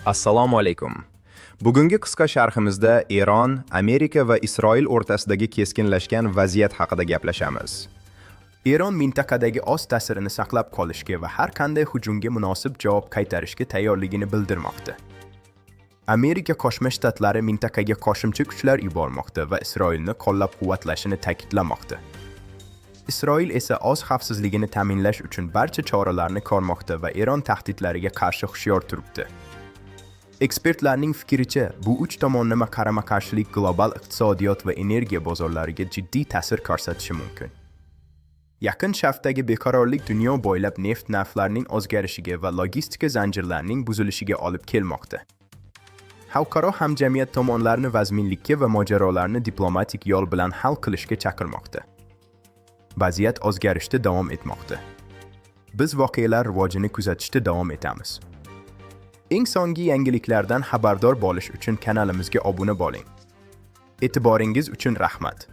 Assalomu alaykum. Bugungi qisqa sharhimizda Eron, Amerika va Isroil o'rtasidagi keskinlashgan vaziyat haqida gaplashamiz. Eron mintaqadagi o'z ta'sirini saqlab qolishga va har qanday hujumga munosib javob qaytarishga tayyorligini bildirmoqda. Amerika Qo'shma Shtatlari mintaqaga qo'shimcha kuchlar yubormoqda va Isroilni qo'llab-quvvatlashini ta'kidlamoqda. Isroil esa o'z xavfsizligini ta'minlash uchun barcha choralarni ko'rmoqda va Eron tahdidlariga qarshi hushyor turibdi. Ekspertlarning fikricha, bu uch tomonlama qarama-qarshilik global iqtisodiyot va energiya bozorlariga jiddiy ta'sir ko'rsatishi mumkin. Yaqin Sharqdagi beqarorlik dunyo bo'ylab neft narxlarining o'zgarishiga va logistika zanjirlarining buzilishiga olib kelmoqda. Xalqaro hamjamiyat tomonlarni vazminlikka va mojarolarni diplomatik yo'l bilan hal qilishga chaqirmoqda. Vaziyat o'zgarishda davom etmoqda. Biz voqealar rivojini kuzatishda davom etamiz. Eng so'nggi yangiliklardan xabardor bo'lish uchun kanalimizga obuna bo'ling. E'tiboringiz uchun rahmat.